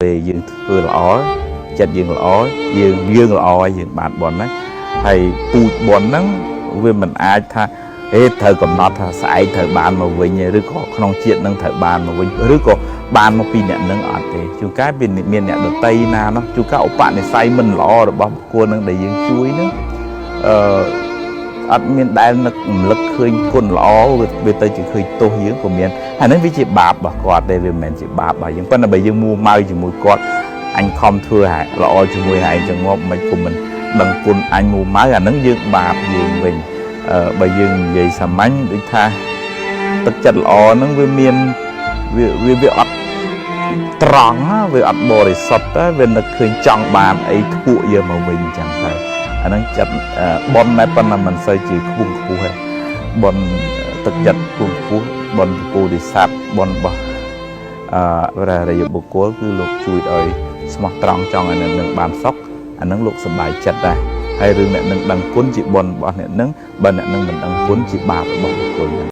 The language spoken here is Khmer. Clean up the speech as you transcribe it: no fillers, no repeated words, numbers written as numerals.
ពេលយើងធ្វើល្អចិត្តយើងល្អយើងយើងល្អហើយយើងបានបុណ្យណាហើយពូជបុណ្យហ្នឹងវាមិនអាចថាហេត្រូវកំណត់ថាស្អែកត្រូវបានមកវិញឬក៏ក្នុងជាតិនឹងត្រូវបានមកវិញឬក៏បានមកពីអ្នកនឹងអត់ទេជួនកាលវាមានអ្នកដតីណានោះជួនកាលឧបនិស្ស័យមិនល្អរបស់បុគ្គលនឹងដែលយើងជួយនឹងអឺអត់មានដែលនឹករំលឹកឃើញគុណល្អវាទៅជាឃើញទោសយើងក៏មានអាហ្នឹងវាជាបាបរបស់គាត់ទេវាមិនមែនជាបាបរបស់យើងប៉ុន្តែបើយើងមួម៉ៅជាមួយគាត់អញខំធ្វើឲ្យល្អជាមួយឯងចឹងមកមិនគុំមិនដឹងគុណអញមួម៉ៅអាហ្នឹងយើងបាបយើងវិញអឺបើយើងនិយាយសាមញ្ញដូចថាទឹកចិត្តល្អហ្នឹងវាមានវាវាវាអត់ត្រង់ណាវាអត់បរិសុទ្ធទេវានឹកឃើញចង់បានអីធ្ពក់យកមកវិញអញ្ចឹងទៅអាហ្នឹងចិត្តប៉ុនតែប៉ុន្តែមិនសូវជាខ្ពង់ខ្ពស់ទេប៉ុនទឹកចិត្តខ្ពង់ខ្ពស់ប៉ុនពោធិសត្វប៉ុនរបស់អឺព្រះរិយបុគ្គលគឺលោកជួយឲ្យស្មោះត្រង់ចង់ឲ្យអ្នកនឹងបានសុខអាហ្នឹងលោកសប្បាយចិត្តដែរហើយរឿងអ្នកនឹងដឹងគុណជាបុណ្យរបស់អ្នកនឹងបើអ្នកនឹងមិនដឹងគុណជាបាបរបស់បុគ្គលហ្នឹង។